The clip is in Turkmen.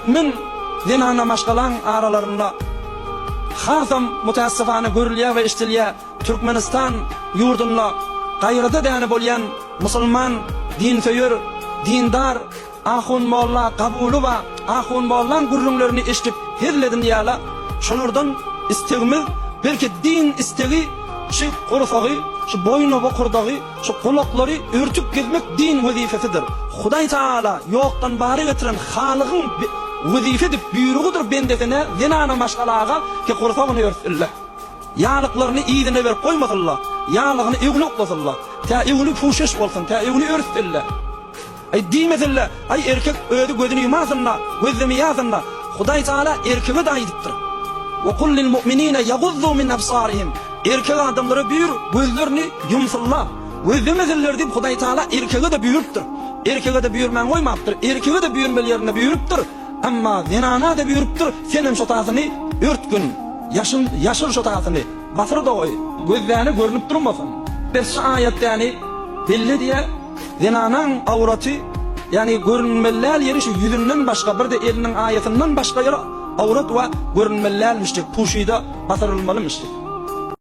Türkmen zenana maşgalaň aralarynda hasam mütäessifana görülýär we eşdilýär. Türkmenistan ýurdunda gaýrada däne bolýan musulman dinsöýer, dindar ahun molla Gabuly bar. Ahun mollaň gürrüňlerini eşdip hezil edinýärler. Şolardan istegimiz belki din istegi şu gursagy, şu boýna bokurdagy, şu gulaklary örtüp gezmek din wezipesidir. Hudaý Tagala ýokdan bara getiren Halygyň wezipe edip buýrugydyr bendesine zenana maşgalaga ki gursagyny örtsünler. Ýaglyklaryny yzyna berip goýmasynlar, ýaglygyny öňüne oklasynlar. Tä öňüni puşeş bolsun, tä öňüni örtsinler. Aý diýmesinler, aý erkek özi gözüni ýumasyn-da, gözlemi ýasyn-da. Hudaý Tagala erkege-de aýdypdyr. Ve kul lil mu'minine yaguzzu min absarihim. Erkek adamlara buýur, gözlerini ýumsunlar, gözlemesinler diýip Hudaý Tagala erkege-de buýrupdyr. Erkege-de buýurman goýmapdyr, erkege-de buýurmaly ýerinde buýrupdyr. Emma zenana-da buýrupdyr, senem şo tasyny örtgün, ýaşyn, ýaşyr şo tasyny, basyr-da goý, gözläni görnüp durmasyn. Bes şu aýat ýany belli edýär, zenanaň awraty, ýagny görünmeli däl ýeri şu ýüzünden başga, bir-de eliniň aýasyndan başga ýeri awrat we görünmeli dälmişdik, puşyda basyrylmalymyşdyk.